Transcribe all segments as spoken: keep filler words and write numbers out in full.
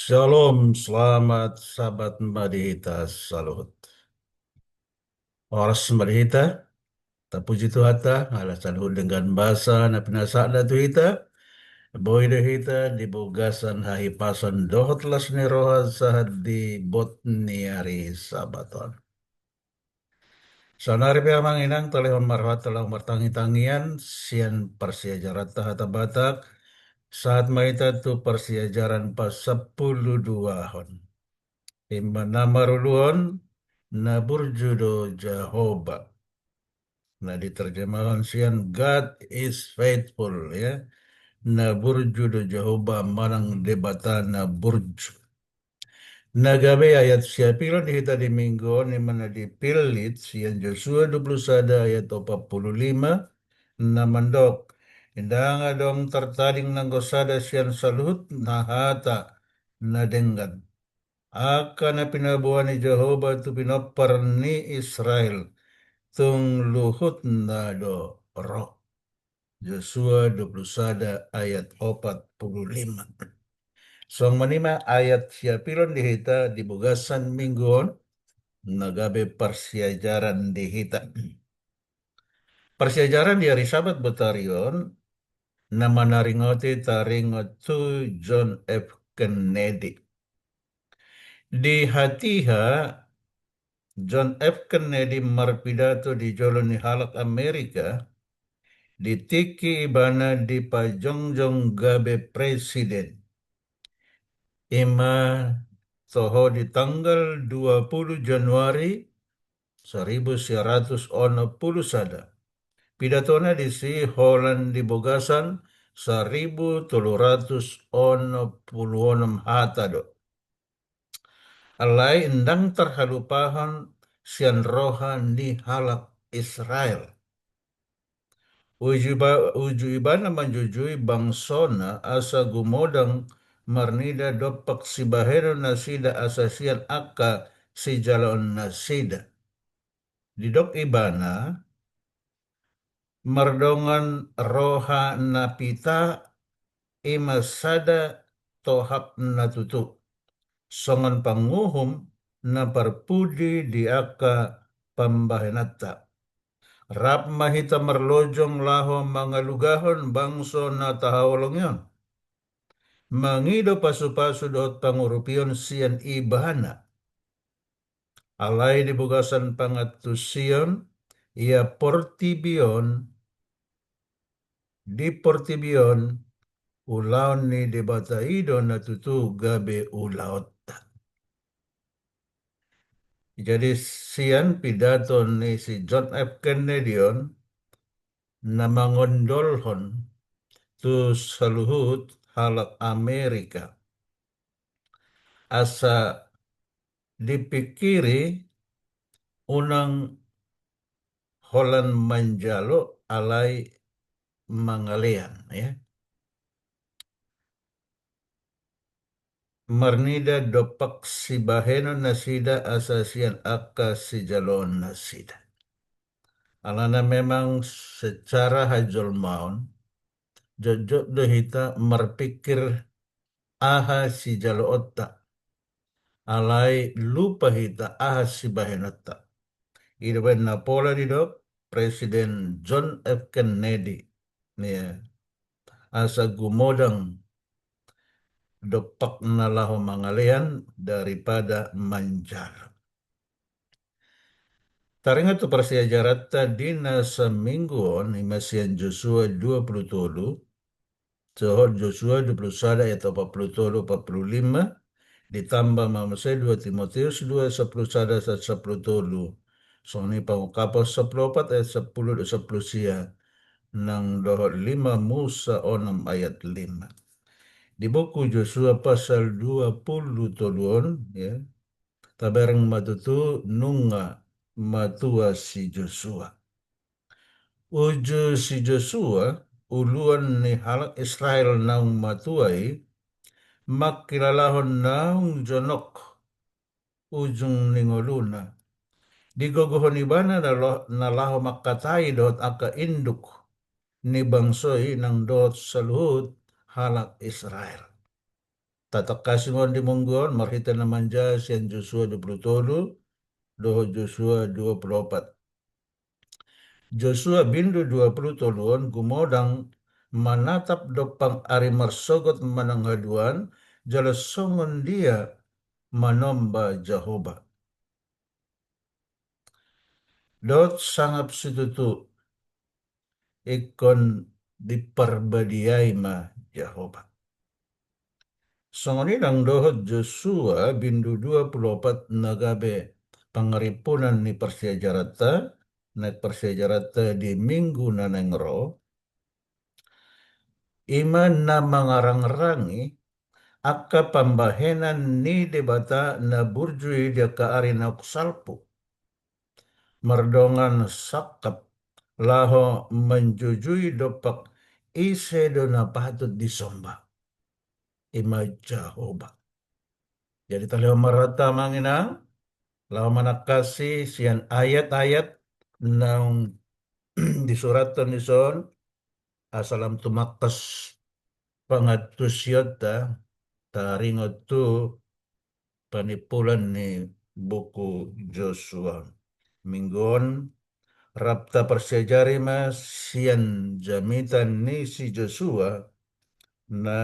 Shalom, selamat Sabat ma di hita saluhut. Horas ma di hita, tapuji Tuhanta, ala saluhut denggan basa na pinasahatna tu hita, boi do hita di bagasan hahipason dohot las ni roha sahat di bot ni ari Sabat on. Saonari pe amang inang, talehon ma rohanta laho martangitangian sian parsiajaranta hata Batak, sahat ma hita tu parsiajaran pasampuluduahon. Ima na maruluhon, na burju do Jahowa. Na diterjemahon sian God is faithful, ya. Na burju do Jahowa manang Debata na burju. Na gabe ayat siapilon di hita di minggu on, ima na dipillit sian Josua dua puluh sada ayat opat puluh lima, na mandok: Ndang adong tartading nanggo sada sian saluhut na hata na denggan. Angka na pinaboa ni Jahowa tu pinompar ni Israel, tung luhutna do ro. Josua dua puluh sada ayat opat puluh lima. Songon i ma ayat siapilon di hita di bagasan minggu on, na gabe parsiajaran di hita. Parsiajaran di ari Sabat botari on, na manaringoti taringot tu John F. Kennedy. Di hatiha, John F. Kennedy marpidato di jolo ni halak Amerika, di tingki ibana dipajongjong gabe presiden. Ima toho di tanggal dua puluh Januari saribu sia ratus onom puluh sada. Pidatona disi holan di bagasan saribu tolu ratus onom puluh onom hata do. Alai ndang tarhalupahon sian roha ni halak Israel. Uju iba-, uju ibana manjujui bangsona asa gumodang marnida dompak sibahenon nasida asa sian angka sijaloon nasida. Didok ibana, mardongan roha na pita, ima sada tohap na tutu, songon panguhum na parpudi di angka pambahenanta. Rap ma hita marlojong laho mangalugahon bangso na tahaholongi on, mangido pasupasu dohot pangurupion sian ibana. Alai di bagasan pangantusion, ia portibi on, di portibi on, ulaon ni Debata i do na tutu gabe ulaonta. Jadi sian pidato ni si John F. Kennedy on, na mangondolhon tu saluhut halak Amerika. Asa dipikiri unang holan manjalo alai mangalean, ya. Marnida dompak sibahenon nasida asa sian angka sijaloon nasida. Alana memang secara hajolmaon, jotjot do hita marpikir aha sijaloonta. Alai lupa hita aha sibahenonta. I do umbahen na pola didok Presiden John F. Kennedy. Ya. Asa gumodang dompak na laho mangalean daripada manjalo. Taringot tu parsiajaranta di na saminggu on, ima sian Josua dua puluh tolu, dohot Josua dua puluh sada ayat opat puluh tolu, opat puluh lima, ditamba ma muse dua Timoteus dua sapuluh sada sahat sapuluh tolu. Songon i Pangungkapon sapuluh opat ayat sapuluh dohot sapuluh sia, nang dohot lima Musa onom ayat lima. Di buku Josua pasal dua puluh tolu on, ya, tabereng ma tutu nunga matua si Josua. Uju si Josua, uluan ni halak Israel naung matua i, mangkilalahon naung jonok ujung ni ngoluna. Digogohon ibana na lo-, na laho mangkatai dohot angka induk ni bangso i nang dohot saluhut halak Israel. Patangkasi ma on di minggu on marhite na manjaha sian Josua dua pulu tolu dohot Josua dua pulu opat. Josua bindu dua pulu tolu on gumodang manatap dompak ari marsogot manang haduan, jala songon dia manomba Jahowa. Dohot sangap situtu ingkon diparbadiai ma Jahowa. Songon i nang dohot Josua bindu dua pulu opat na gabe pangarimpunan ni parsiajaranta, naeng parsiajaranta di minggu na naeng ro, i ma na mangarangrangi angka pambahenan ni Debata na burju i di angka ari naung salpu. Mardongan sangkap laho manjujui dompak ise do na patut disomba. I ma Jahowa. Jadi talehon ma rohanta amang inang, laho manangkasi sian ayat-ayat naung disurathon dison, asa lam tumangkas pangantusionta taringot tu panimpulan ni buku Josua. Minggu on rap taparsiajari ma sian jamita ni si Josua na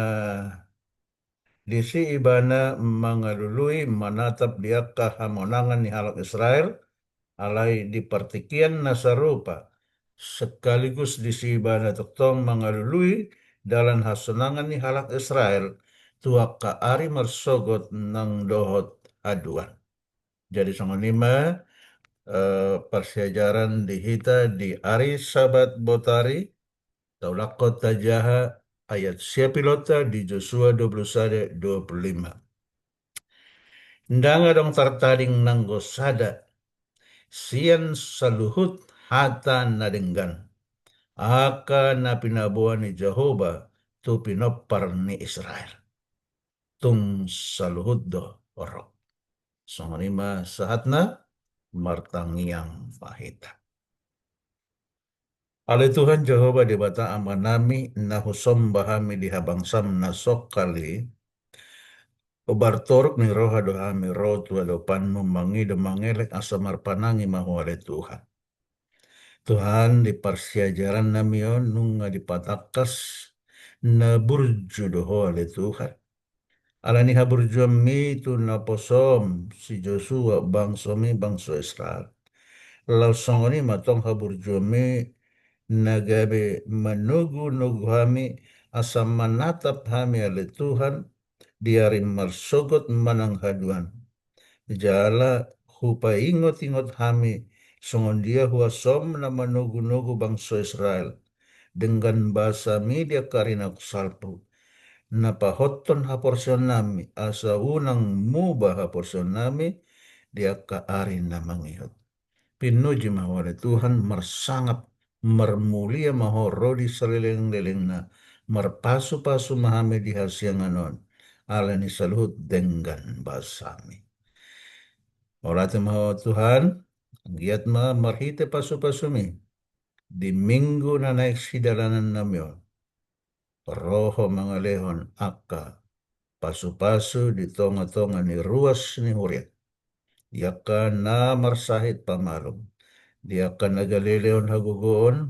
disi ibana mangalului manatap di angka hamonangan ni halak Israel, alai di partingkian na sarupa sekaligus disi ibana tongtong mangalului dalan hasonangan ni halak Israel tu angka ari marsogot nang dohot haduan. Jadi songon i ma, eh, parsiajaran di hita di ari Sabat botari, taulakhon tajaha ayat siapilonta di Josua dua pulu sada dua pulu lima. Ndang adong tartading nanggo sada sian saluhut hata na denggan angka na pinaboa ni Jahowa tu pinompar ni Israel. Tung saluhut do ro. Songon i ma sahatna, martangiang ma hita. Ale Tuhan Jahowa Debata Amanami, na husomba hami di habangsam na songkali, bartoruk ni roha do hami ro tu adopanmu mangido mangelek asa marpanangi ma Ho ale Tuhan. Tuhan, di parsiajarannami on nunga dipatangkas na burju do Ho ale Tuhan. Ala ni haburjuonmi tu naposom si Josua bangsomi bangso Israel. Laos songon i ma tong haburjuonmi na gabe manogunogu hami asa manatap hami ale Tuhan di ari marsogot manang haduan. Jala hupaingotingot hami songon dia huasom na manogunogu bangso Israel. Denggan basami di angka ari na salpu. Na pahothon haporseaonnami, asa unang muba haporseaonnami di angka ari na mangihut. Pinuji ma Ho ale Tuhan, marsangap, marmulia ma Ho ro di salelenglelengna, marpasupasu ma hami di hasiangan on, ala ni saluhut denggan basami. Mauliate ma Ho Tuhan, anggiat ma marhite pasupasumi, di minggu na naeng sidalanannami on, ro Ho mangalehon angka pasupasu di tongatonga ni ruas ni huria. Di angka na marsahit pamalum. Di angka na gale lehon hagogoon,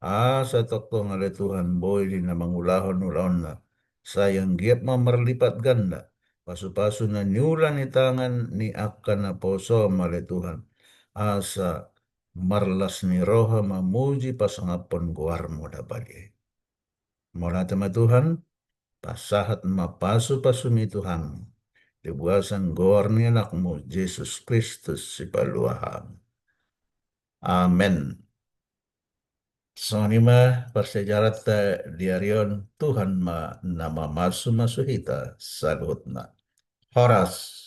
asa tongtong ale Tuhan boi di na mangulahon ulaonna. Sai anggiat ma marlipat ganda pasupasu na niula ni tangan ni angka naposom ale Tuhan. Asa marlas ni roha mamuji pasangaphon goarmu na badia i. Mauliate ma Tuhan, pasahat ma pasupasumi tu hami, di bagasan goar ni Anakmu, Jesus Kristus, Sipalua hami. Amen. Songon i ma parsiajaranta di ari on, Tuhan ma na mamasumasu hita saluhutna. Horas.